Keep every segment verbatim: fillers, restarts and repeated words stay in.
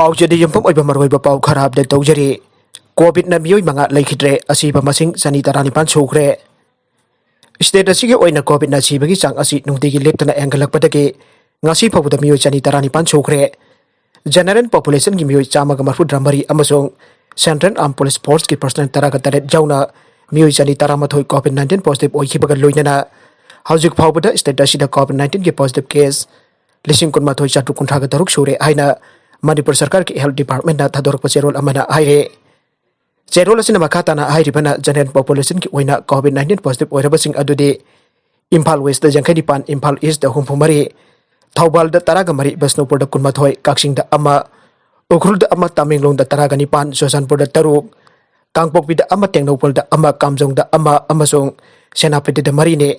ꯄꯥꯎꯆꯦꯗ ꯌꯨꯝꯐꯝ ꯑꯣꯏꯕ ꯃꯔꯨꯑꯣꯏꯕ ꯄꯥꯎ ꯈꯔ ꯑꯞꯗꯦꯠ ꯇꯧꯖꯔꯤ꯫ ꯀꯣꯚꯤꯗꯅ ꯃꯤꯑꯣꯏ ꯃꯉꯥ ꯂꯩꯈꯤꯗ꯭ꯔꯦ, ꯑꯁꯤꯕ ꯃꯁꯤꯡ ꯆꯅꯤ ꯇꯔꯥꯅꯤꯄꯥꯟ ꯁꯨꯈ꯭ꯔꯦ꯫ ꯁ꯭ꯇꯦꯠ ꯑꯁꯤꯒꯤ ꯑꯣꯏꯅ ꯀꯣꯚꯤꯗꯅ ꯁꯤꯕꯒꯤ ꯆꯥꯡ ꯑꯁꯤ ꯅꯨꯡꯇꯤꯒꯤ ꯂꯦꯞꯇꯅ ꯍꯦꯟꯒꯠꯂꯛꯄꯗꯒꯤ ꯉꯁꯤ ꯐꯥꯎꯕꯗ ꯃꯤꯑꯣꯏ ꯆꯅꯤ ꯇꯔꯥꯅꯤꯄꯥꯟ ꯁꯨꯈ꯭ꯔꯦ꯫ ꯖꯦꯅꯔꯦꯜ ꯄꯣꯄꯨꯂꯦꯁꯟꯒꯤ ꯃꯤꯑꯣꯏ ꯆꯥꯝꯃꯒ ꯃꯔꯤꯐꯨꯇꯔꯥ ꯃꯔꯤ ꯑꯃꯁꯨꯡ ꯁꯦꯟꯇ꯭ꯔꯦꯜ ꯑꯥꯔꯝ ꯄꯨꯂꯤꯁ ꯐꯣꯔꯁꯀꯤ ꯄꯔꯁꯅꯦꯜ ꯇꯔꯥꯒ ꯇꯔꯦꯠ ꯌꯥꯎꯅ ꯃꯤꯑꯣꯏ ꯆꯅꯤ ꯇꯔꯥꯃꯥꯊꯣꯏ ꯀꯣꯚꯤꯗ ꯅꯥꯏꯟꯇꯤꯟ ꯄꯣꯖꯤꯇꯤꯚ ꯑꯣꯏꯈꯤꯕꯒ ꯂꯣꯏꯅꯅ ꯍꯧꯖꯤꯛ ꯐꯥꯎꯕꯗ ꯁ꯭ꯇꯦꯠ ꯑꯁꯤꯗ ꯀꯣꯚꯤꯗ ꯅꯥꯏꯟꯇꯤꯟꯒꯤ ꯄꯣꯖꯤꯇꯤꯚ ꯀꯦꯁ ꯂꯤꯁꯤꯡ ꯀꯨꯟꯃꯥꯊꯣꯏ ꯆꯥꯇ꯭ꯔꯨꯛ ꯀꯨꯟꯊ꯭ꯔꯥꯒ ꯇꯔꯨꯛ ꯁꯨꯔꯦ ꯍꯥꯏꯅ ꯃꯅꯤꯄꯨꯔ ꯁꯔꯀꯥꯔꯒꯤ ꯍꯦꯜꯊ ꯗꯤꯄꯥꯔꯠꯃꯦꯟꯅ ꯊꯥꯗꯣꯔꯛꯄ ꯆꯦꯔꯣꯜ ꯑꯃꯅ ꯍꯥꯏꯔꯦ꯫ ꯆꯦꯔꯣꯜ ꯑꯁꯤꯅ ꯃꯈꯥ ꯇꯥꯅ ꯍꯥꯏꯔꯤꯕꯅ ꯖꯦꯅꯔꯦꯜ ꯄꯣꯄꯨꯂꯦꯁꯟꯒꯤ ꯑꯣꯏꯅ ꯀꯣꯚꯤꯗ ꯅꯥꯏꯟꯇꯤꯟ ꯄꯣꯖꯤꯇꯤꯚ ꯑꯣꯏꯔꯕꯁꯤꯡ ꯑꯗꯨꯗꯤ ꯏꯝꯐꯥꯜ ꯋꯦꯁꯇ ꯌꯥꯡꯈꯩ ꯅꯤꯄꯥꯟ, ꯏꯝꯐꯥꯜ ꯏꯁꯇ ꯍꯨꯝꯐꯨ ꯃꯔꯤ, ꯊꯧꯕꯥꯜꯗ ꯇꯔꯥꯒ ꯃꯔꯤ, ꯕꯤꯁꯅꯨꯄꯨꯔꯗ ꯀꯨꯟꯃꯥꯊꯣꯏ, ꯀꯛꯆꯤꯡꯗ ꯑꯃ, ꯎꯈ꯭ꯔꯨꯜꯗ ꯑꯃ, ꯇꯃꯦꯡꯂꯣꯡꯗ ꯇꯔꯥꯒ ꯅꯤꯄꯥꯟ, ꯆꯨꯔꯆꯥꯟꯄꯨꯔꯗ ꯇꯔꯨꯛ, ꯀꯥꯡꯄꯣꯛꯄꯤꯗ ꯑꯃ, ꯇꯦꯡꯅꯧꯄꯜꯗ ꯑꯃ, ꯀꯥꯝꯖꯣꯡꯗ ꯑꯃ ꯑꯃꯁꯨꯡ ꯁꯦꯅꯥꯄꯇꯤꯗ ꯃꯔꯤꯅꯤ꯫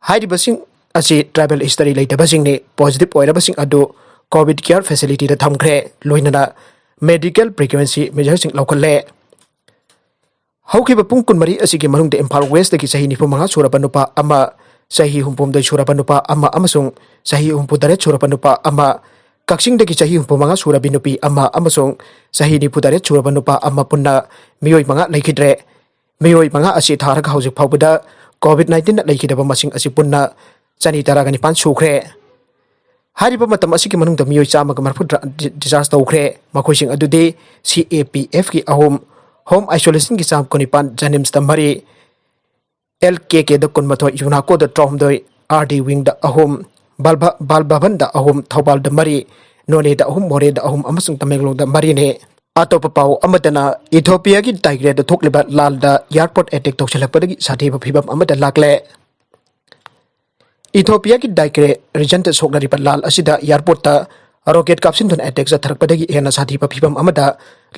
ꯍꯥꯏꯔꯤꯕꯁꯤꯡ ꯑꯁꯤ ꯇ꯭ꯔꯥꯏꯕꯦꯜ ꯍꯤꯁꯇꯔꯤ ꯂꯩꯇꯕꯁꯤꯡꯅꯤ꯫ ꯄꯣꯖꯤꯇꯤꯚ ꯑꯣꯏꯔꯕꯁꯤꯡ ꯑꯗꯨ ꯀꯣꯚꯤꯗ ꯀꯤꯌꯔ ꯐꯦꯁꯤꯂꯤꯇꯤꯗ ꯊꯝꯈ꯭ꯔꯦ, ꯂꯣꯏꯅꯅ ꯃꯦꯗꯤꯀꯦꯜ ꯄ꯭ꯔꯤꯀꯣꯁꯟ ꯃꯦꯖꯔꯁꯤꯡ ꯂꯧꯈꯠꯂꯦ꯫ ꯍꯧꯈꯤꯕ ꯄꯨꯡ ꯀꯨꯟꯃꯔꯤ ꯑꯁꯤꯒꯤ ꯃꯅꯨꯡꯗ ꯏꯝꯐꯥꯜ ꯋꯦꯁꯇꯒꯤ ꯆꯍꯤ ꯅꯤꯐꯨ ꯃꯉꯥ ꯁꯨꯔꯕ ꯅꯨꯄꯥ ꯑꯃ, ꯆꯍꯤ ꯍꯨꯝꯐꯨꯍꯨꯝꯗꯣꯏ ꯁꯨꯔꯕ ꯅꯨꯄꯥ ꯑꯃ ꯑꯃꯁꯨꯡ ꯆꯍꯤ ꯍꯨꯝꯐꯨꯇꯔꯦꯠ ꯁꯨꯔꯕ ꯅꯨꯄꯥ ꯑꯃ, ꯀꯛꯆꯤꯡꯗꯒꯤ ꯆꯍꯤ ꯍꯨꯝꯐꯨꯃꯉꯥ ꯁꯨꯔꯕꯤ ꯅꯨꯄꯤ ꯑꯃ ꯑꯃꯁꯨꯡ ꯆꯍꯤ ꯅꯤꯐꯨꯇꯔꯦꯠ ꯁꯨꯔꯕ ꯅꯨꯄꯥ ꯑꯃ ꯄꯨꯟꯅ ꯃꯤꯑꯣꯏ ꯃꯉꯥ ꯂꯩꯈꯤꯗ꯭ꯔꯦ꯫ ꯃꯤꯑꯣꯏ ꯃꯉꯥ ꯑꯁꯤ ꯊꯥꯔꯒ ꯍꯧꯖꯤꯛ ꯐꯥꯎꯕꯗ ꯀꯣꯚꯤꯗ ꯅꯥꯏꯟꯇꯤꯟꯅ ꯂꯩꯈꯤꯗꯕ ꯃꯁꯤꯡ ꯑꯁꯤ ꯄꯨꯟꯅ ꯆꯅꯤ ꯇꯔꯥꯒ ꯅꯤꯄꯥꯟ ꯁꯨꯈ꯭ꯔꯦ꯫ ꯍꯥꯏꯔꯤꯕ ꯃꯇꯝ ꯑꯁꯤꯒꯤ ꯃꯅꯨꯡꯗ ꯃꯤꯑꯣꯏ ꯆꯥꯝꯃꯒ ꯃꯔꯤꯐꯨꯇꯔꯥ ꯗꯤ-, ꯗꯤꯁꯆꯥꯔꯖ ꯇꯧꯈ꯭ꯔꯦ꯫ ꯃꯈꯣꯏꯁꯤꯡ ꯑꯗꯨꯗꯤ ꯁꯤ ꯑꯦ ꯄꯤ ꯑꯦꯐꯀꯤ ꯑꯍꯨꯝ, ꯍꯣꯝ ꯑꯥꯏꯁꯣꯂꯦꯁꯟꯒꯤ ꯆꯥꯝꯃ ꯀꯨꯟꯅꯤꯄꯥꯟ, ꯖꯦꯅꯤꯝꯁꯇ ꯃꯔꯤ, ꯑꯦꯜ ꯀꯦ ꯀꯦꯗ ꯀꯨꯟꯃꯥꯊꯣꯏ, ꯌꯨꯅꯥꯀꯣꯗ ꯇꯔꯥꯍꯨꯝꯗꯣꯏ, ꯑꯥꯔ ꯗꯤ ꯋꯤꯡꯗ ꯑꯍꯨꯝ, ꯕꯥꯜ ꯚ-, ꯕꯥꯜ ꯚꯕꯟꯗ ꯑꯍꯨꯝ, ꯊꯧꯕꯥꯜꯗ ꯃꯔꯤ, ꯅꯣꯅꯦꯗ ꯑꯍꯨꯝ, ꯃꯣꯔꯦꯗ ꯑꯍꯨꯝ ꯑꯃꯁꯨꯡ ꯇꯃꯦꯡꯂꯣꯡꯗ ꯃꯔꯤꯅꯤ꯫ ꯑꯇꯣꯞꯄ ꯄꯥꯎ ꯑꯃꯗꯅ ꯏꯊꯣꯄꯤꯌꯥꯒꯤ ꯇꯥꯏꯒ꯭ꯔꯦꯗ ꯊꯣꯛꯂꯤꯕ ꯂꯥꯜꯗ ꯑꯦꯌꯥꯔꯄꯣꯔꯠ ꯑꯦꯇꯦꯛ ꯇꯧꯁꯤꯜꯂꯛꯄꯗꯒꯤ ꯁꯥꯊꯤꯕ ꯐꯤꯕꯝ ꯑꯃꯗ ꯂꯥꯛꯂꯦ꯫ ꯏꯊꯣꯄꯤꯌꯥꯒꯤ ꯗꯥꯏꯒ꯭ꯔꯦ ꯔꯤꯖꯟꯗ ꯁꯣꯛꯅꯔꯤꯕ ꯂꯥꯜ ꯑꯁꯤꯗ ꯑꯦꯌꯥꯔꯄꯣꯔꯠꯇ ꯔꯣꯀꯦꯠ ꯀꯥꯞꯁꯤꯟꯗꯨꯅ ꯑꯦꯇꯦꯛ ꯆꯠꯊꯔꯛꯄꯗꯒꯤ ꯍꯦꯟꯅ ꯁꯥꯊꯤꯕ ꯐꯤꯕꯝ ꯑꯃꯗ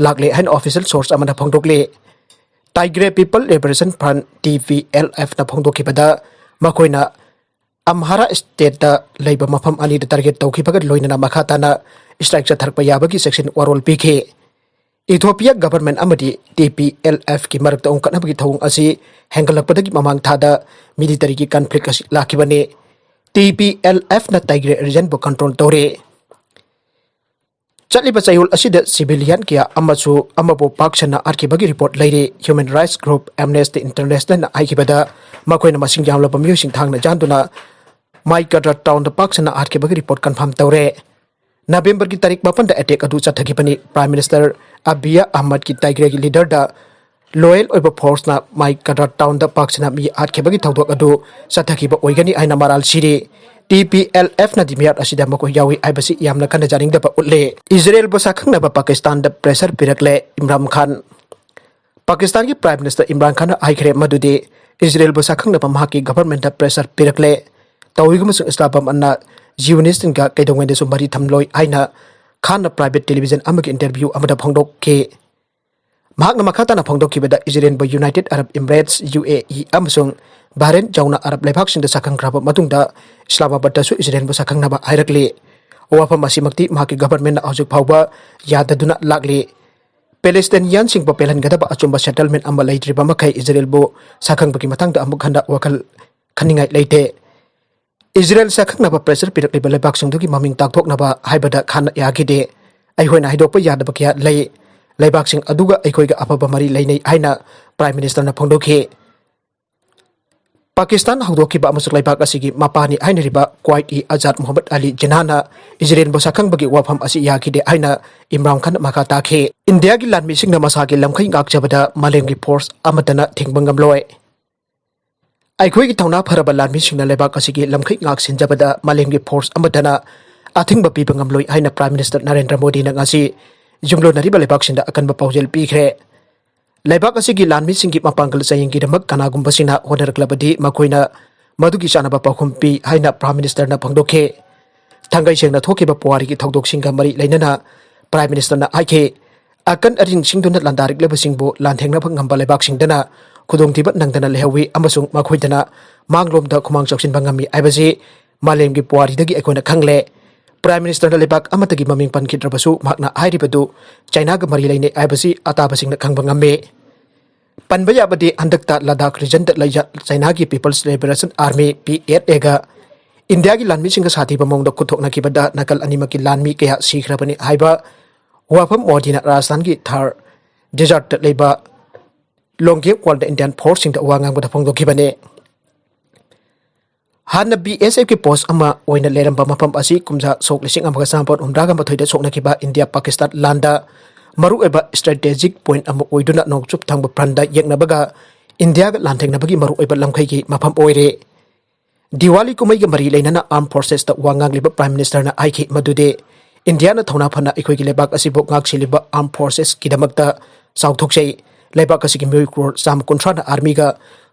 ꯂꯥꯛꯂꯦ ꯍꯥꯏꯅ ꯑꯣꯐꯤꯁꯤꯌꯦꯜ ꯁꯣꯔꯁ ꯑꯃꯅ ꯐꯣꯡꯗꯣꯛꯂꯤ꯫ Tigray people's liberation front, T P L ꯑꯦꯐꯅ ꯐꯣꯡꯗꯣꯛꯈꯤꯕꯗ, ꯃꯈꯣꯏꯅ ꯑꯝꯍꯥꯔꯥ ꯁ꯭ꯇꯦꯠꯇ ꯂꯩꯕ ꯃꯐꯝ ꯑꯅꯤꯗ ꯇꯥꯔꯒꯦꯠ ꯇꯧꯈꯤꯕꯒ ꯂꯣꯏꯅꯅ ꯃꯈꯥ ꯇꯥꯅ ꯏꯁꯇ꯭ꯔꯥꯏꯛ ꯆꯠꯊꯔꯛꯄ ꯌꯥꯕꯒꯤ ꯆꯦꯛꯁꯤꯟ ꯋꯥꯔꯣꯜ ꯄꯤꯈꯤ꯫ ꯏꯊꯣꯄꯤꯌꯥ ꯒꯚꯔꯟꯃꯦꯟꯠ ꯑꯃꯗꯤ ꯇꯤ ꯄꯤ ꯑꯦꯜ ꯑꯦꯐꯀꯤ ꯃꯔꯛꯇ ꯎꯪꯈꯠꯅꯕꯒꯤ ꯊꯧꯑꯣꯡ ꯑꯁꯤ ꯍꯦꯟꯒꯠꯂꯛꯄꯗꯒꯤ ꯃꯃꯥꯡ ꯊꯥꯗ ꯃꯤꯂꯤꯇꯔꯤꯒꯤ ꯀꯟꯐ꯭ꯂꯤꯛ ꯑꯁꯤ ꯂꯥꯛꯈꯤꯕꯅꯤ꯫ ꯇꯤ ꯄꯤ ꯑꯦꯜ ꯑꯦꯐꯅ ꯇꯥꯏꯒ꯭ꯔꯦ ꯔꯤꯖꯟꯕꯨ ꯀꯟꯇ꯭ꯔꯣꯜ ꯇꯧꯔꯤ꯫ ꯆꯠꯂꯤꯕ ꯆꯌꯣꯜ ꯑꯁꯤꯗ civilian ꯀꯌꯥ ꯑꯃꯁꯨ ꯑꯃꯕꯨ ꯄꯥꯛ ꯁꯟꯅ ꯍꯥꯠꯈꯤꯕꯒꯤ report ꯂꯩꯔꯤ꯫ Human Rights Group Amnesty Internationalꯅ ꯍꯥꯏꯈꯤꯕꯗ, ꯃꯈꯣꯏꯅ ꯃꯁꯤꯡ ꯌꯥꯝꯂꯕ ꯃꯤꯑꯣꯏꯁꯤꯡ ꯊꯥꯡꯅ ꯌꯥꯟꯗꯨꯅ ꯃꯥꯏꯀꯗ꯭ꯔ townꯗ ꯄꯥꯛ ꯁꯟꯅ ꯍꯥꯠꯈꯤꯕꯒꯤ report confirm ꯇꯧꯔꯦ꯫ Novemberꯒꯤ ꯇꯥꯔꯤꯛ ꯃꯥꯄꯟꯗ attack ꯑꯗꯨ ꯆꯠꯊꯈꯤꯕꯅꯤ꯫ Prime Minister Abiy Ahmedꯀꯤ Tigreꯒꯤ leaderꯗ loyal ꯑꯣꯏꯕ forceꯅ ꯃꯥꯏꯀꯗ꯭ꯔ townꯗ ꯄꯥꯛ ꯁꯟꯅ ꯃꯤ ꯍꯥꯠꯈꯤꯕꯒꯤ ꯊꯧꯗꯣꯛ ꯑꯗꯨ ꯆꯠꯊꯈꯤꯕ ꯑꯣꯏꯒꯅꯤ ꯍꯥꯏꯅ ꯃꯔꯥꯜ ꯁꯤꯔꯤ꯫ TPLFꯅꯗꯤ ꯃꯤꯍꯥꯠ ꯑꯁꯤꯗ ꯃꯈꯣꯏ ꯌꯥꯎꯏ ꯍꯥꯏꯕꯁꯤ ꯌꯥꯝꯅ ꯀꯟꯅ ꯌꯥꯅꯤꯡꯗꯕ ꯎꯠꯂꯤ꯫ ꯏꯖꯔꯦꯜꯕꯨ ꯁꯛꯈꯪꯅꯕ ꯄꯥꯀꯤꯁꯇꯥꯟꯗ pressure ꯄꯤꯔꯛꯂꯦ ꯏꯝꯔꯥꯟ ꯈꯥꯟ꯫ ꯄꯥꯀꯤꯁꯇꯥꯟꯒꯤ Prime Minister ꯏꯝꯔꯥꯟ ꯈꯥꯟꯅ ꯍꯥꯏꯈ꯭ꯔꯦ ꯃꯗꯨꯗꯤ ꯏꯖꯔꯦꯜꯕꯨ ꯁꯛꯈꯪꯅꯕ ꯃꯍꯥꯛꯀꯤ governmentꯇ pressure ꯄꯤꯔꯛꯂꯦ꯫ ꯇꯧꯏꯒꯨꯝꯕꯁꯨꯡ ꯏꯁꯂꯥꯝ ꯑꯃꯅ Zionistsꯒ ꯀꯩꯗꯧꯉꯩꯗꯁꯨ ꯃꯔꯤ ꯊꯝꯂꯣꯏ ꯍꯥꯏꯅ ꯈꯥꯟꯅ private television ꯑꯃꯒꯤ interview ꯑꯃꯗ ꯐꯣꯡꯗꯣꯛꯈꯤ꯫ ꯃꯍꯥꯛꯅ ꯃꯈꯥ ꯇꯥꯅ ꯐꯣꯡꯗꯣꯛꯈꯤꯕꯗ, ꯏꯖꯔꯦꯜꯕꯨ United Arab Emirates, UAE, ꯑꯃꯁꯨꯡ ꯕꯍꯔꯦꯟ ꯌꯥꯎꯅ ꯑꯔꯕ ꯂꯩꯕꯥꯛꯁꯤꯡꯗ ꯁꯛꯈꯪꯈ꯭ꯔꯕ ꯃꯇꯨꯡꯗ, ꯏꯁꯂꯥꯃꯥꯕꯥꯗꯇꯁꯨ ꯏꯖꯔꯦꯜꯕꯨ ꯁꯛꯈꯪꯅꯕ ꯍꯥꯏꯔꯛꯂꯤ꯫ ꯋꯥꯐꯝ ꯑꯁꯤꯃꯛꯇꯤ ꯃꯍꯥꯛꯀꯤ governmentꯅ ꯍꯧꯖꯤꯛ ꯐꯥꯎꯕ ꯌꯥꯗꯗꯨꯅ ꯂꯥꯛꯂꯤ꯫ ꯄꯦꯂꯦꯁꯇꯥꯏꯅꯤꯌꯥꯟꯁꯤꯡꯕꯨ ꯄꯦꯜꯍꯟꯒꯗꯕ ꯑꯆꯨꯝꯕ settlement ꯑꯃ ꯂꯩꯇ꯭ꯔꯤꯕ ꯃꯈꯩ ꯏꯖꯔꯦꯜꯕꯨ ꯁꯛꯈꯪꯕꯒꯤ ꯃꯇꯥꯡꯗ ꯑꯃꯨꯛ ꯍꯟꯅ ꯋꯥꯈꯜ ꯈꯟꯅꯤꯡꯉꯥꯏ ꯂꯩꯇꯦ꯫ ꯏꯖꯔꯦꯜ ꯁꯛꯈꯪꯅꯕ pressure ꯄꯤꯔꯛꯂꯤꯕ ꯂꯩꯕꯥꯛꯁꯤꯡꯗꯨꯒꯤ ꯃꯃꯤꯡ ꯇꯥꯛꯊꯣꯛꯅꯕ ꯍꯥꯏꯕꯗ ꯈꯥꯟꯅ ꯌꯥꯈꯤꯗꯦ꯫ ꯑꯩꯈꯣꯏꯅ ꯍꯥꯏꯗꯣꯛꯄ ꯌꯥꯗꯕ ꯀꯌꯥ ꯂꯩ꯫ ꯂꯩꯕꯥꯛꯁꯤꯡ ꯑꯗꯨꯒ ꯑꯩꯈꯣꯏꯒ ꯑꯐꯕ ꯃꯔꯤ ꯂꯩꯅꯩ ꯍꯥꯏꯅ Prime Ministerꯅ ꯐꯣꯡꯗꯣꯛꯈꯤ꯫ ꯄꯥꯀꯤꯁꯇꯥꯟ ꯍꯧꯗꯣꯛꯈꯤꯕ ꯑꯃꯁꯨꯡ ꯂꯩꯕꯥꯛ ꯑꯁꯤꯒꯤ ꯃꯄꯥꯅꯤ ꯍꯥꯏꯅꯔꯤꯕ ꯀ꯭ꯋꯥꯏꯠ-ꯏ-ꯑꯖꯥꯗ ꯃꯨꯍꯝꯃꯗ ꯑꯂꯤ ꯖꯤꯅꯥꯅ ꯏꯖꯔꯦꯜꯕꯨ ꯁꯛꯈꯪꯕꯒꯤ ꯋꯥꯐꯝ ꯑꯁꯤ ꯌꯥꯈꯤꯗꯦ ꯍꯥꯏꯅ ꯏꯝꯔꯥꯟ ꯈꯥꯟ ꯃꯈꯥ ꯇꯥꯈꯤ꯫ ꯏꯟꯗꯤꯌꯥꯒꯤ ꯂꯥꯟꯃꯤꯁꯤꯡꯅ ꯃꯁꯥꯒꯤ ꯂꯝꯈꯩ ꯉꯥꯛꯆꯕꯗ ꯃꯥꯂꯦꯝꯒꯤ force ꯑꯃꯠꯇꯅ ꯊꯤꯡꯕ ꯉꯝꯂꯣꯏ꯫ ꯑꯩꯈꯣꯏꯒꯤ ꯊꯧꯅꯥ ꯐꯔꯕ ꯂꯥꯟꯃꯤꯁꯤꯡꯅ ꯂꯩꯕꯥꯛ ꯑꯁꯤꯒꯤ ꯂꯝꯈꯩ ꯉꯥꯛ ꯁꯦꯟꯖꯕꯗ ꯃꯥꯂꯦꯝꯒꯤ force ꯑꯃꯠꯇꯅ ꯑꯊꯤꯡꯕ ꯄꯤꯕ ꯉꯝꯂꯣꯏ ꯍꯥꯏꯅ Prime Minister ꯅꯔꯦꯟꯗ꯭ꯔ ꯃꯣꯗꯤꯅ ꯉꯁꯤ ꯌꯨꯝꯂꯣꯟꯅꯔꯤꯕ ꯂꯩꯕꯥꯛꯁꯤꯡꯗ ꯑꯀꯟꯕ ꯄꯥꯎꯖꯦꯜ ꯄꯤꯈ꯭ꯔꯦ꯫ ꯂꯩꯕꯥꯛ ꯑꯁꯤꯒꯤ ꯂꯥꯟꯃꯤꯁꯤꯡꯒꯤ ꯃꯄꯥꯡꯒꯜ ꯆꯥꯡꯌꯦꯡꯒꯤꯗꯃꯛ ꯀꯅꯥꯒꯨꯝꯕꯁꯤꯡꯅ ꯍꯣꯠꯅꯔꯛꯂꯕꯗꯤ ꯃꯈꯣꯏꯅ ꯃꯗꯨꯒꯤ ꯆꯥꯅꯕ ꯄꯥꯎꯈꯨꯝ ꯄꯤ ꯍꯥꯏꯅ Prime Ministerꯅ ꯐꯣꯡꯗꯣꯛꯈꯤ꯫ ꯊꯥꯡꯒꯩ ꯁꯦꯡꯅ ꯊꯣꯛꯈꯤꯕ ꯄꯨꯋꯥꯔꯤꯒꯤ ꯊꯧꯗꯣꯛꯁꯤꯡꯒ ꯃꯔꯤ ꯂꯩꯅꯅ Prime Ministerꯅ ꯍꯥꯏꯈꯤ, ꯑꯀꯟ ꯑꯔꯤꯡꯁꯤꯡꯗꯨꯅ ꯂꯥꯟꯗꯥꯔꯛꯂꯤꯕꯁꯤꯡꯕꯨ ꯂꯥꯟꯊꯦꯡꯅꯕ ꯉꯝꯕ ꯂꯩꯕꯥꯛꯁꯤꯡꯗꯅ ꯈꯨꯗꯣꯡꯊꯤꯕ ꯅꯪꯗꯅ ꯂꯩꯍꯧꯏ ꯑꯃꯁꯨꯡ ꯃꯈꯣꯏꯗꯅ ꯃꯥꯡꯂꯣꯝꯗ ꯈꯨꯃꯥꯡ ꯆꯥꯎꯁꯤꯟꯕ ꯉꯝꯃꯤ ꯍꯥꯏꯕꯁꯤ ꯃꯥꯂꯦꯝꯒꯤ ꯄꯨꯋꯥꯔꯤꯗꯒꯤ ꯑꯩꯈꯣꯏꯅ ꯈꯪꯂꯦ꯫ Prime Ministerꯅ ꯂꯩꯕꯥꯛ ꯑꯃꯠꯇꯒꯤ ꯃꯃꯤꯡ ꯄꯟꯈꯤꯗ꯭ꯔꯕꯁꯨ, ꯃꯍꯥꯛꯅ ꯍꯥꯏꯔꯤꯕꯗꯨ ꯆꯥꯏꯅꯥꯒ ꯃꯔꯤ ꯂꯩꯅꯩ ꯍꯥꯏꯕꯁꯤ ꯑꯇꯥꯕꯁꯤꯡꯅ ꯈꯪꯕ ꯉꯝꯃꯤ꯫ ꯄꯟꯕ ꯌꯥꯕꯗꯤ, ꯍꯟꯗꯛꯇ ꯂꯗꯥꯈ regionꯗ ꯂꯩꯖ-, ꯆꯥꯏꯅꯥꯒꯤ People's Liberation Army, PLAꯒ ꯏꯟꯗꯤꯌꯥꯒꯤ ꯂꯥꯟꯃꯤꯁꯤꯡꯒ ꯁꯥꯊꯤꯕ ꯃꯑꯣꯡꯗ ꯈꯨꯠꯊꯣꯛꯅꯈꯤꯕꯗ ꯅꯥꯀꯜ ꯑꯅꯤꯃꯛꯀꯤ ꯂꯥꯟꯃꯤ ꯀꯌꯥ ꯁꯤꯈ꯭ꯔꯕꯅꯤ ꯍꯥꯏꯕ ꯋꯥꯐꯝ ꯃꯣꯗꯤꯅ ꯔꯥꯖꯁꯊꯥꯟꯒꯤ ꯊꯥꯔ ꯗꯦꯖꯔꯠꯇ ꯂꯩꯕ ꯂꯣꯡꯒꯦꯞ ꯋꯥꯜꯗ ꯏꯟꯗꯤꯌꯥꯟ ꯐꯣꯔꯁꯁꯤꯡꯗ ꯋꯥ ꯉꯥꯡꯕꯗ ꯐꯣꯡꯗꯣꯛꯈꯤꯕꯅꯤ꯫ ꯍꯥꯟꯅ ꯕꯤ ꯑꯦꯁ ꯑꯦꯐꯀꯤ ꯄꯣꯁ ꯑꯃ ꯑꯣꯏꯅ ꯂꯩꯔꯝꯕ ꯃꯐꯝ ꯑꯁꯤ ꯀꯨꯝꯖꯥ ꯁꯣꯛ ꯂꯤꯁꯤꯡ ꯑꯃꯒ ꯆꯥꯃꯥꯄꯟ ꯍꯨꯝꯗ꯭ꯔꯥꯒ ꯃꯥꯊꯣꯏꯗ ꯁꯣꯛꯅꯈꯤꯕ ꯏꯟꯗꯤꯌꯥ ꯄꯥꯀꯤꯁꯇꯥꯟ ꯂꯥꯟꯗ ꯃꯔꯨꯑꯣꯏꯕ ꯁ꯭ꯇ꯭ꯔꯦꯇꯦꯖꯤꯛ ꯄꯣꯏꯟꯠ ꯑꯃ ꯑꯣꯏꯗꯨꯅ ꯅꯣꯡꯆꯨꯞ ꯊꯪꯕ ꯐ꯭ꯔꯟꯗ ꯌꯦꯛꯅꯕꯒ ꯏꯟꯗꯤꯌꯥꯒ ꯂꯥꯟꯊꯦꯡꯅꯕꯒꯤ ꯃꯔꯨꯑꯣꯏꯕ ꯂꯝꯈꯩꯒꯤ ꯃꯐꯝ ꯑꯣꯏꯔꯦ꯫ ꯗꯤꯋꯥꯂꯤ ꯀꯨꯝꯍꯩꯒ ꯃꯔꯤ ꯂꯩꯅꯅ ꯑꯥꯔꯝ ꯐꯣꯔꯁꯦꯁꯇ ꯋꯥ ꯉꯥꯡꯂꯤꯕ ꯄ꯭ꯔꯥꯏꯝ ꯃꯤꯅꯤꯁꯇꯔꯅ ꯍꯥꯏꯈꯤ ꯃꯗꯨꯗꯤ ꯏꯟꯗꯤꯌꯥꯅ ꯊꯧꯅꯥ ꯐꯅ ꯑꯩꯈꯣꯏꯒꯤ ꯂꯩꯕꯥꯛ ꯑꯁꯤꯕꯨ ꯉꯥꯛ ꯁꯦꯜꯂꯤꯕ ꯑꯥꯔꯝ ꯐꯣꯔꯁꯦꯁꯀꯤꯗꯃꯛꯇ ꯆꯥꯎꯊꯣꯛꯆꯩ꯫ ꯂꯩꯕꯥꯛ ꯑꯁꯤꯒꯤ ꯃꯤꯑꯣꯏ ꯀ꯭ꯔꯣꯔ ꯆꯥꯝꯃ ꯀꯨꯟꯊ꯭ꯔꯥꯅ ꯑꯥꯔꯃꯤꯒ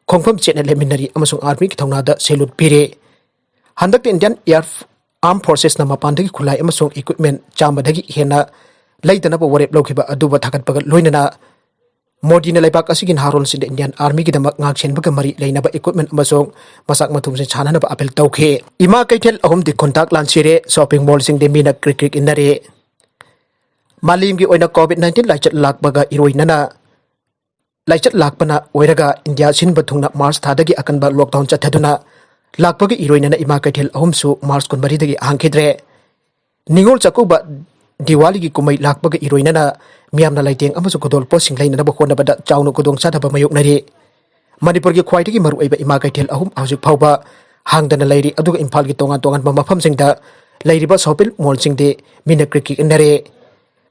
ꯈꯣꯡꯐꯝ ꯆꯦꯠꯅ ꯂꯦꯞꯃꯤꯟꯅꯔꯤ ꯑꯃꯁꯨꯡ ꯑꯥꯔꯃꯤꯒꯤ ꯊꯧꯅꯥꯗ ꯁꯦꯂꯨꯠ ꯄꯤꯔꯦ꯫ ꯍꯟꯗꯛꯇ ꯏꯟꯗꯤꯌꯥꯟ ꯑꯦꯌꯔ ꯑꯥꯔꯝ ꯐꯣꯔꯁꯦꯁꯅ ꯃꯄꯥꯟꯗꯒꯤ ꯈꯨꯠꯂꯥꯏ ꯑꯃꯁꯨꯡ ꯏꯀ꯭ꯋꯤꯞꯃꯦꯟ ꯆꯥꯝꯃꯗꯒꯤ ꯍꯦꯟꯅ ꯂꯩꯗꯅꯕ ꯋꯥꯔꯦꯞ ꯂꯧꯈꯤꯕ ꯑꯗꯨꯕꯨ ꯊꯥꯒꯠꯄꯒ ꯂꯣꯏꯅꯅ ꯃꯣꯗꯤꯅ ꯂꯩꯕꯥꯛ ꯑꯁꯤꯒꯤ ꯅꯍꯥꯔꯣꯜꯁꯤꯡꯗ ꯏꯟꯗꯤꯌꯥꯟ ꯑꯥꯔꯃꯤꯒꯤꯗꯃꯛ ꯉꯥꯛꯁꯦꯟꯕꯒ ꯃꯔꯤ ꯂꯩꯅꯕ ꯏꯀ꯭ꯋꯤꯞꯃꯦꯟ ꯑꯃꯁꯨꯡ ꯃꯆꯥꯛ ꯃꯊꯨꯝꯁꯤꯡ ꯁꯥꯟꯅꯅꯕ ꯑꯥꯄꯤꯜ ꯇꯧꯈꯤ꯫ ꯏꯃꯥ ꯀꯩꯊꯦꯜ ꯑꯍꯨꯝꯗꯤ ꯈꯨꯟꯇꯥꯛ ꯂꯥꯟꯁꯤꯔꯦ, ꯁꯣꯞꯄꯤꯡ ꯃꯣꯜꯁꯤꯡꯗꯤ ꯃꯤꯅ ꯀ꯭ꯔꯤꯛ ꯀ꯭ꯔꯤꯛ ꯏꯟꯅꯔꯦ꯫ ꯃꯥꯂꯦꯝꯒꯤ ꯑꯣꯏꯅ ꯀꯣꯚꯤꯗ ꯅꯥꯏꯟꯇꯤꯟ ꯂꯥꯏꯆꯠ ꯂꯥꯛꯄꯒ ꯏꯔꯣꯏꯅꯅ ꯂꯥꯏꯆꯠ ꯂꯥꯛꯄꯅ ꯑꯣꯏꯔꯒ ꯏꯟꯗꯤꯌꯥ ꯁꯤꯟꯕ ꯊꯨꯡꯅ ꯃꯥꯔꯆ ꯊꯥꯗꯒꯤ ꯑꯀꯟꯕ ꯂꯣꯛꯗꯥꯎꯟ ꯆꯠꯊꯗꯨꯅ ꯂꯥꯛꯄꯒꯤ ꯏꯔꯣꯏꯅꯅ ꯏꯃꯥ ꯀꯩꯊꯦꯜ ꯑꯍꯨꯝꯁꯨ ꯃꯥꯔꯆ ꯀꯨꯟꯃꯔꯤꯗꯒꯤ ꯍꯥꯡꯈꯤꯗ꯭ꯔꯦ꯫ ꯅꯤꯉꯣꯜ ꯆꯥꯛꯀꯧꯕ ꯗꯤꯋꯥꯂꯤꯒꯤ ꯀꯨꯝꯍꯩ ꯂꯥꯛꯄꯒ ꯏꯔꯣꯏꯅꯅ ꯃꯤꯌꯥꯝꯅ ꯂꯩꯇꯦꯡ ꯑꯃꯁꯨꯡ ꯈꯨꯗꯣꯜ ꯄꯣꯠꯁꯤꯡ ꯂꯩꯅꯅꯕ ꯍꯣꯠꯅꯕꯗ ꯆꯥꯎꯅ ꯈꯨꯗꯣꯡꯆꯥꯗꯕ ꯃꯥꯌꯣꯛꯅꯔꯤ꯫ ꯃꯅꯤꯄꯨꯔꯒꯤ ꯈ꯭ꯋꯥꯏꯗꯒꯤ ꯃꯔꯨꯑꯣꯏꯕ ꯏꯃꯥ ꯀꯩꯊꯦꯜ ꯑꯍꯨꯝ ꯍꯧꯖꯤꯛ ꯐꯥꯎꯕ ꯍꯥꯡꯗꯅ ꯂꯩꯔꯤ, ꯑꯗꯨꯒ ꯏꯝꯐꯥꯜꯒꯤ ꯇꯣꯉꯥꯟ ꯇꯣꯉꯥꯟꯕ ꯃꯐꯝꯁꯤꯡꯗ ꯂꯩꯔꯤꯕ ꯁꯣꯞꯄꯤꯡ ꯃꯣꯜꯁꯤꯡꯗꯤ ꯃꯤꯅ ꯀ꯭ꯔꯤꯛ ꯀ꯭ꯔꯤꯛ ꯏꯟꯅꯔꯦ꯫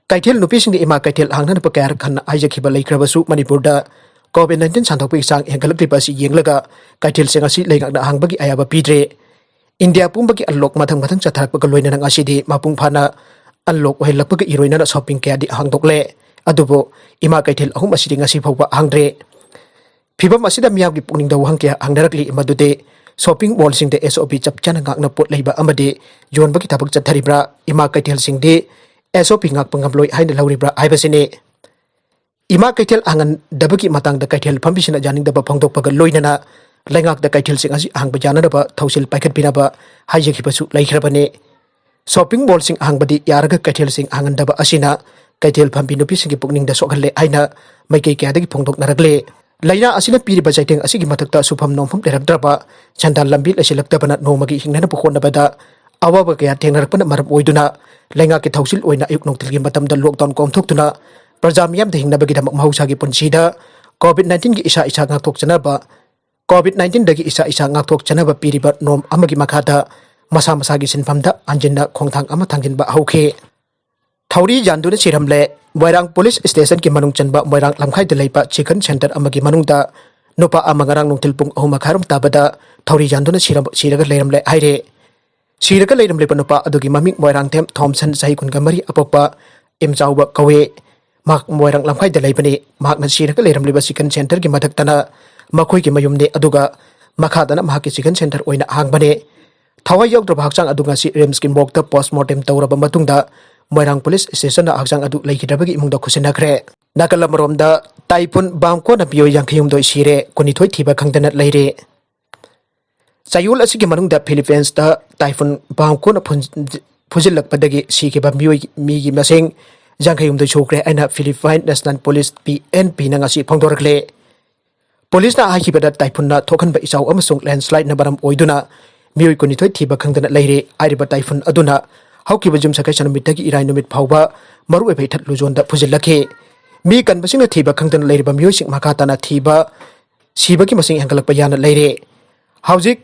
ꯀꯩꯊꯦꯜ ꯅꯨꯄꯤꯁꯤꯡꯗꯤ ꯏꯃꯥ ꯀꯩꯊꯦꯜ ꯍꯥꯡꯅꯅꯕ ꯀꯌꯥꯔꯛ ꯍꯟꯅ ꯍꯥꯏꯖꯈꯤꯕ ꯂꯩꯈ꯭ꯔꯕꯁꯨ ꯃꯅꯤꯄꯨꯔꯗ ꯀꯣꯚꯤꯗ ꯅꯥꯏꯟꯇꯤꯟ ꯁꯟꯗꯣꯛꯄꯒꯤ ꯆꯥꯡ ꯍꯦꯟꯒꯠꯂꯛꯂꯤꯕ ꯑꯁꯤ ꯌꯦꯡꯂꯒ ꯀꯩꯊꯦꯜꯁꯤꯡ ꯑꯁꯤ ꯂꯩꯉꯥꯛꯅ ꯍꯥꯡꯕꯒꯤ ꯑꯌꯥꯕ ꯄꯤꯗ꯭ꯔꯦ꯫ ꯏꯟꯗꯤꯌꯥ ꯄꯨꯝꯕꯒꯤ ꯑꯟꯂꯣꯛ ꯃꯊꯪ ꯃꯊꯪ ꯆꯠꯊꯔꯛꯄꯒ ꯂꯣꯏꯅꯅ ꯉꯁꯤꯗꯤ ꯃꯄꯨꯡ ꯐꯥꯅ ꯑꯟꯂꯣꯛ ꯑꯣꯏꯍꯜꯂꯛꯄꯒ ꯏꯔꯣꯏꯅꯅ ꯁꯣꯞꯄꯤꯡ ꯀꯌꯥꯗꯤ ꯍꯥꯡꯗꯣꯛꯂꯦ꯫ ꯑꯗꯨꯕꯨ ꯏꯃꯥ ꯀꯩꯊꯦꯜ ꯑꯍꯨꯝ ꯑꯁꯤꯗꯤ ꯉꯁꯤ ꯐꯥꯎꯕ ꯍꯥꯡꯗ꯭ꯔꯦ꯫ ꯐꯤꯚꯝ ꯑꯁꯤꯗ ꯃꯤꯌꯥꯝꯒꯤ ꯄꯨꯛꯅꯤꯡꯗ ꯋꯥꯍꯪ ꯀꯌꯥ ꯍꯪꯅꯔꯛꯂꯤ, ꯃꯗꯨꯗꯤ ꯁꯣꯞꯄꯤꯡ ꯃꯣꯜꯁꯤꯡꯗ ꯑꯦꯁ ꯑꯣ ꯄꯤ ꯆꯞ ꯆꯥꯅ ꯉꯥꯛꯅ ꯄꯣꯠ ꯂꯩꯕ ꯑꯃꯗꯤ ꯌꯣꯟꯕꯒꯤ ꯊꯕꯛ ꯆꯠꯊꯔꯤꯕ꯭ꯔꯥ, ꯏꯃꯥ ꯀꯩꯊꯦꯜꯁꯤꯡꯗꯤ ꯑꯦꯁ ꯑꯣ ꯄꯤ ꯉꯥꯛꯄ ꯉꯝꯂꯣꯏ ꯍꯥꯏꯅ ꯂꯧꯔꯤꯕ꯭ꯔꯥ ꯍꯥꯏꯕꯁꯤꯅꯤ꯫ ꯏꯃꯥ ꯀꯩꯊꯦꯜ ꯍꯥꯡꯍꯟꯗꯕꯒꯤ ꯃꯇꯥꯡꯗ ꯀꯩꯊꯦꯜ ꯐꯝꯕꯤꯁꯤꯡꯅ ꯌꯥꯅꯤꯡꯗꯕ ꯐꯣꯡꯗꯣꯛꯄꯒ ꯂꯣꯏꯅꯅ ꯂꯩꯉꯥꯛꯇ ꯀꯩꯊꯦꯜꯁꯤꯡ ꯑꯁꯤ ꯍꯥꯡꯕ ꯌꯥꯅꯅꯕ ꯊꯧꯁꯤꯜ ꯄꯥꯏꯈꯠꯄꯤꯅꯕ ꯍꯥꯏꯖꯈꯤꯕꯁꯨ ꯂꯩꯈ꯭ꯔꯕꯅꯤ꯫ ꯁꯣꯞꯄꯤꯡ ꯃꯣꯜꯁꯤꯡ ꯍꯥꯡꯕꯗꯤ ꯌꯥꯔꯒ ꯀꯩꯊꯦꯜꯁꯤꯡ ꯍꯥꯡꯍꯟꯗꯕ ꯑꯁꯤꯅ ꯀꯩꯊꯦꯜ ꯐꯝꯕꯤ ꯅꯨꯄꯤꯁꯤꯡꯒꯤ ꯄꯨꯛꯅꯤꯡꯗ ꯁꯣꯛꯍꯜꯂꯦ ꯍꯥꯏꯅ ꯃꯥꯏꯀꯩ ꯀꯌꯥꯗꯒꯤ ꯐꯣꯡꯗꯣꯛꯅꯔꯛꯂꯦ꯫ ꯂꯥꯏꯅꯥ ꯑꯁꯤꯅ ꯄꯤꯔꯤꯕ ꯆꯩꯊꯦꯡ ꯑꯁꯤꯒꯤ ꯃꯊꯛꯇ ꯁꯨꯐꯝ ꯅꯣꯝꯐꯝ ꯂꯩꯔꯛꯇ꯭ꯔꯕ, ꯁꯦꯟꯗꯥꯟ ꯂꯝꯕꯤ ꯂꯩꯁꯤꯜꯂꯛꯇꯕꯅ ꯅꯣꯡꯃꯒꯤ ꯍꯤꯡꯅꯅꯕ ꯍꯣꯠꯅꯕꯗ ꯑꯋꯥꯕ ꯀꯌꯥ ꯊꯦꯡꯅꯔꯛꯄꯅ ꯃꯔꯝ ꯑꯣꯏꯗꯨꯅ ꯂꯩꯉꯥꯛꯀꯤ ꯊꯧꯁꯤꯜ ꯑꯣꯏꯅ ꯑꯌꯨꯛ ꯅꯨꯡꯊꯤꯜꯒꯤ ꯃꯇꯝꯗ lockdown ꯀꯣꯝꯊꯣꯛꯇꯨꯅ ꯄ꯭ꯔꯖꯥ ꯃꯤꯌꯥꯝꯗ ꯍꯤꯡꯅꯕꯒꯤꯗꯃꯛ ꯃꯍꯧꯁꯥꯒꯤ ꯄꯨꯟꯁꯤꯗ COVID nineteenꯒꯤ ꯏꯁꯥ ꯏꯁꯥ ꯉꯥꯛꯊꯣꯛꯆꯅꯕ, COVID nineteenꯗꯒꯤ ꯏꯁꯥ ꯏꯁꯥ ꯉꯥꯛꯊꯣꯛꯆꯅꯕ ꯄꯤꯔꯤꯕ ꯅꯣꯝ ꯑꯃꯒꯤ ꯃꯈꯥꯗ ꯃꯁꯥ ꯃꯁꯥꯒꯤ ꯁꯤꯟꯐꯝꯗ ꯍꯟꯖꯤꯟꯅ ꯈꯣꯡꯊꯥꯡ ꯑꯃ ꯊꯥꯡꯖꯤꯟꯕ ꯍꯧꯈꯤ꯫ ꯊꯧꯔꯤ ꯌꯥꯟꯗꯨꯅ ꯁꯤꯔꯝꯂꯦ꯫ ꯃꯣꯏꯔꯥꯡ ꯄꯨꯂꯤꯁ ꯁ꯭ꯇꯦꯁꯟꯒꯤ ꯃꯅꯨꯡ ꯆꯟꯕ ꯃꯣꯏꯔꯥꯡ ꯂꯝꯈꯥꯏꯗ ꯂꯩꯕ ꯆꯤꯀꯟ ꯁꯦꯟꯇꯔ ꯑꯃꯒꯤ ꯃꯅꯨꯡꯗ ꯅꯨꯄꯥ ꯑꯃ ꯉꯔꯥꯡ ꯅꯨꯡꯊꯤꯜ ꯄꯨꯡ ꯑꯍꯨꯝ ꯃꯈꯥꯏꯔꯣꯝ ꯇꯥꯕꯗ ꯊꯧꯔꯤ ꯌꯥꯟꯗꯨꯅ ꯁꯤꯔꯝ-, ꯁꯤꯔꯒ ꯂꯩꯔꯝꯂꯦ ꯍꯥꯏꯔꯦ꯫ ꯁꯤꯔꯒ ꯂꯩꯔꯝꯂꯤꯕ ꯅꯨꯄꯥ ꯑꯗꯨꯒꯤ ꯃꯃꯤꯡ ꯃꯣꯏꯔꯥꯡꯊꯦꯝ ꯊꯣꯝꯁꯟ, ꯆꯍꯤ ꯀꯨꯟꯒ ꯃꯔꯤ, ꯑꯄꯣꯛꯄ ꯏꯝꯆꯥꯎꯕ ꯀꯧꯏ꯫ ꯃꯍꯥꯛ ꯃꯣꯏꯔꯥꯡ ꯂꯝꯈꯥꯏꯗ ꯂꯩꯕꯅꯤ꯫ ꯃꯍꯥꯛꯅ ꯁꯤꯔꯒ ꯂꯩꯔꯝꯂꯤꯕ ꯆꯤꯀꯟ ꯁꯦꯟꯇꯔꯒꯤ ꯃꯊꯛꯇꯅ ꯃꯈꯣꯏꯒꯤ ꯃꯌꯨꯝꯅꯤ, ꯑꯗꯨꯒ ꯃꯈꯥꯗꯅ ꯃꯍꯥꯛꯀꯤ ꯆꯤꯀꯟ ꯁꯦꯟꯇꯔ ꯑꯣꯏꯅ ꯍꯥꯡꯕꯅꯤ꯫ ꯊꯋꯥꯏ ꯌꯥꯎꯗ꯭ꯔꯕ ꯍꯛꯆꯥꯡ ꯑꯗꯨ ꯉꯁꯤ ꯔꯤꯝꯁꯀꯤ ꯃꯣꯔꯒꯇ ꯄꯣꯁꯃꯣꯔꯇꯦꯝ ꯇꯧꯔꯕ ꯃꯇꯨꯡꯗ ꯃꯣꯏꯔꯥꯡ ꯄꯨꯂꯤꯁ ꯁ꯭ꯇꯦꯁꯟꯅ ꯍꯛꯆꯥꯡ ꯑꯗꯨ ꯂꯩꯈꯤꯗ꯭ꯔꯕꯒꯤ ꯏꯃꯨꯡꯗ ꯈꯨꯠꯁꯤꯟꯅꯈ꯭ꯔꯦ꯫ ꯅꯥꯀꯜ ꯑꯃꯔꯣꯝꯗ, ꯇꯥꯏꯐꯨꯟ ꯕꯥꯝꯀꯣꯟꯅ ꯃꯤꯑꯣꯏ ꯌꯥꯡꯈꯩ ꯍꯨꯝꯗꯣꯏ ꯁꯤꯔꯦ, ꯀꯨꯟꯅꯤꯊꯣꯏ ꯊꯤꯕ ꯈꯪꯗꯅ ꯂꯩꯔꯦ꯫ ꯆꯌꯣꯜ ꯑꯁꯤꯒꯤ ꯃꯅꯨꯡꯗ ꯐꯤꯂꯤꯄꯤꯟꯁꯇ ꯇꯥꯏꯐꯨꯟ ꯕꯥꯝꯀꯣꯟꯅ ꯐꯨꯟ-, ꯐꯨꯖꯤꯜꯂꯛꯄꯗꯒꯤ ꯁꯤꯈꯤꯕ ꯃꯤꯑꯣꯏ, ꯃꯤꯒꯤ ꯃꯁꯤꯡ ꯌꯥꯡꯈꯩ ꯍꯨꯝꯗꯣꯏ ꯁꯨꯈ꯭ꯔꯦ ꯍꯥꯏꯅ ꯐꯤꯂꯤꯄꯥꯏꯟ ꯅꯦꯁꯅꯦꯜ ꯄꯨꯂꯤꯁ, ꯄꯤ ꯑꯦꯟ ꯄꯤꯅ ꯉꯁꯤ ꯐꯣꯡꯗꯣꯔꯛꯂꯦ꯫ ꯄꯨꯂꯤꯁꯅ ꯍꯥꯏꯈꯤꯕꯗ, ꯇꯥꯏꯐꯨꯟꯅ ꯊꯣꯛꯍꯟꯕ ꯏꯆꯥꯎ ꯑꯃꯁꯨꯡ ꯂꯦꯟꯁꯂꯥꯏꯗꯅ ꯃꯔꯝ ꯑꯣꯏꯗꯨꯅ ꯃꯤꯑꯣꯏ ꯀꯨꯟꯅꯤꯊꯣꯏ ꯊꯤꯕ ꯈꯪꯗꯅ ꯂꯩꯔꯤ꯫ ꯍꯥꯏꯔꯤꯕ ꯇꯥꯏꯐꯨꯟ ꯑꯗꯨꯅ ꯍꯧꯈꯤꯕ ꯌꯨꯝꯁꯀꯩꯁ ꯅꯨꯃꯤꯠꯇꯒꯤ ꯏꯔꯥꯏ ꯅꯨꯃꯤꯠ ꯐꯥꯎꯕ ꯃꯔꯨꯑꯣꯏꯕ ꯏꯊꯠ ꯂꯨꯖꯣꯟꯗ ꯐꯨꯖꯤꯜꯂꯛꯈꯤ꯫ ꯃꯤ ꯀꯟꯕꯁꯤꯡꯅ ꯊꯤꯕ ꯈꯪꯗꯅ ꯂꯩꯔꯤꯕ ꯃꯤꯑꯣꯏꯁꯤꯡ ꯃꯈꯥ ꯇꯥꯅ ꯊꯤꯕ, ꯁꯤꯕꯒꯤ ꯃꯁꯤꯡ ꯍꯦꯟꯒꯠꯂꯛꯄ ꯌꯥꯅ ꯂꯩꯔꯦ꯫ ꯍꯧꯖꯤꯛ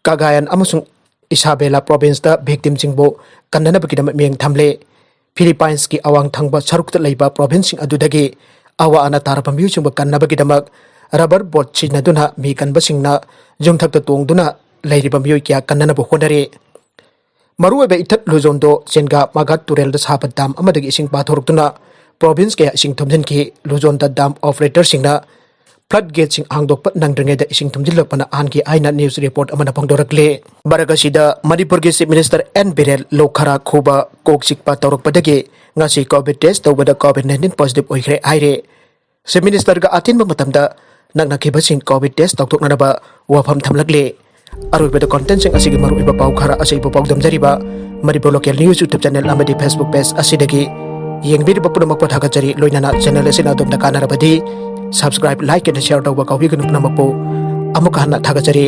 ꯀꯥꯒꯥꯌꯟ ꯑꯃꯁꯨꯡ ꯏꯁꯥꯕꯦꯂꯥ ꯄ꯭ꯔꯣꯚꯤꯟꯁꯇ ꯚꯤꯛꯇꯤꯝꯁꯤꯡꯕꯨ ꯀꯟꯅꯅꯕꯒꯤꯗꯃꯛ ꯃꯤꯠꯌꯦꯡ ꯊꯝꯂꯦ꯫ ꯐꯤꯂꯤꯄꯥꯏꯟꯁꯀꯤ ꯑꯋꯥꯡ ꯊꯪꯕ ꯁꯔꯨꯛꯇ ꯂꯩꯕ ꯄ꯭ꯔꯣꯚꯤꯟꯁꯁꯤꯡ ꯑꯗꯨꯗꯒꯤ ꯑꯋꯥ ꯑꯅꯥ ꯇꯥꯔꯕ ꯃꯤꯑꯣꯏꯁꯤꯡꯕꯨ ꯀꯟꯅꯕꯒꯤꯗꯃꯛ ꯔꯕꯔ ꯕꯣꯠ ꯁꯤꯖꯤꯟꯅꯗꯨꯅ ꯃꯤ ꯀꯟꯕꯁꯤꯡꯅ ꯌꯨꯝꯊꯛꯇ ꯇꯣꯡꯗꯨꯅ ꯂꯩꯔꯤꯕ ꯃꯤꯑꯣꯏ ꯀꯌꯥ ꯀꯟꯅꯅꯕ ꯍꯣꯠꯅꯔꯤ꯫ ꯃꯔꯨꯑꯣꯏꯕ ꯏꯊꯠ ꯂꯨꯖꯣꯟꯗꯣ ꯆꯦꯟꯒꯥ ꯃꯥꯒꯥꯠ ꯇꯨꯔꯦꯜꯗ ꯁꯥꯕ ꯗꯥꯝ ꯑꯃꯗꯒꯤ ꯏꯁꯤꯡ ꯄꯥꯊꯣꯔꯛꯇꯨꯅ ꯄ꯭ꯔꯣꯚꯤꯟꯁ ꯀꯌꯥ ꯏꯁꯤꯡ ꯊꯨꯝꯖꯤꯟꯈꯤ꯫ ꯂꯨꯖꯣꯟꯗ ꯗꯥꯝ ꯑꯣꯄꯔꯦꯇꯔꯁꯤꯡꯅ ꯐ꯭ꯂꯗ ꯒꯦꯠꯁꯤꯡ ꯍꯥꯡꯗꯣꯛꯄ ꯅꯪꯗ꯭ꯔꯤꯉꯩꯗ ꯏꯁꯤꯡ ꯊꯨꯝꯖꯤꯜꯂꯛꯄꯅ ꯍꯥꯟꯈꯤ ꯍꯥꯏꯅ ꯅ꯭ꯌꯨꯁ ꯔꯤꯄꯣꯔꯠ ꯑꯃꯅ ꯐꯣꯡꯗꯣꯔꯛꯂꯤ꯫ ꯃꯔꯛ ꯑꯁꯤꯗ, ꯃꯅꯤꯄꯨꯔꯒꯤ ꯆꯤꯐ ꯃꯤꯅꯤꯁꯇꯔ ꯑꯦꯟ ꯕꯤꯔꯦꯟ ꯂꯣꯛ ꯈꯔ ꯈꯨꯕ ꯀꯣꯛ ꯆꯤꯛꯄ ꯇꯧꯔꯛꯄꯗꯒꯤ ꯉꯁꯤ ꯀꯣꯚꯤꯗ ꯇꯦꯁ ꯇꯧꯕꯗ ꯀꯣꯚꯤꯗ ꯅꯥꯏꯟꯇꯤꯟ ꯄꯣꯖꯤꯇꯤꯚ ꯑꯣꯏꯈ꯭ꯔꯦ ꯍꯥꯏꯔꯦ꯫ ꯆꯤꯐ ꯃꯤꯅꯤꯁꯇꯔꯒ ꯑꯊꯤꯟꯕ ꯃꯇꯝꯗ ꯅꯛꯅꯈꯤꯕꯁꯤꯡ ꯀꯣꯚꯤꯗ ꯇꯦꯁ ꯇꯧꯊꯣꯛꯅꯅꯕ ꯋꯥꯐꯝ ꯊꯝꯂꯛꯂꯤ꯫ ꯑꯔꯣꯏꯕꯗ, ꯀꯣꯟꯇꯦꯟꯁꯤꯡ ꯑꯁꯤꯒꯤ ꯃꯔꯨꯑꯣꯏꯕ ꯄꯥꯎ ꯈꯔ ꯑꯁꯤꯕꯨ ꯄꯥꯎꯗꯝꯖꯔꯤꯕ Manipur local news YouTube channel ꯑꯃꯗꯤ ꯐꯦꯁꯕꯨꯛ ꯄꯦꯖ ꯑꯁꯤꯗꯒꯤ ꯌꯦꯡꯕꯤꯔꯤꯕ ꯄꯨꯝꯅꯃꯛꯄꯨ ꯊꯥꯒꯠꯆꯔꯤ꯫ ꯂꯣꯏꯅꯅ ꯆꯦꯅꯦꯜ ꯑꯁꯤꯅ ꯑꯗꯣꯝꯗ ꯀꯥꯟꯅꯔꯕꯗꯤ subscribe, like ꯑꯃꯗꯤ share ꯇꯧꯕ ꯀꯥꯎꯕꯤꯒꯅꯨ꯫ ꯄꯨꯝꯅꯃꯛꯄꯨ ꯑꯃꯨꯛꯀ ꯍꯟꯅ ꯊꯥꯒꯠꯆꯔꯤ꯫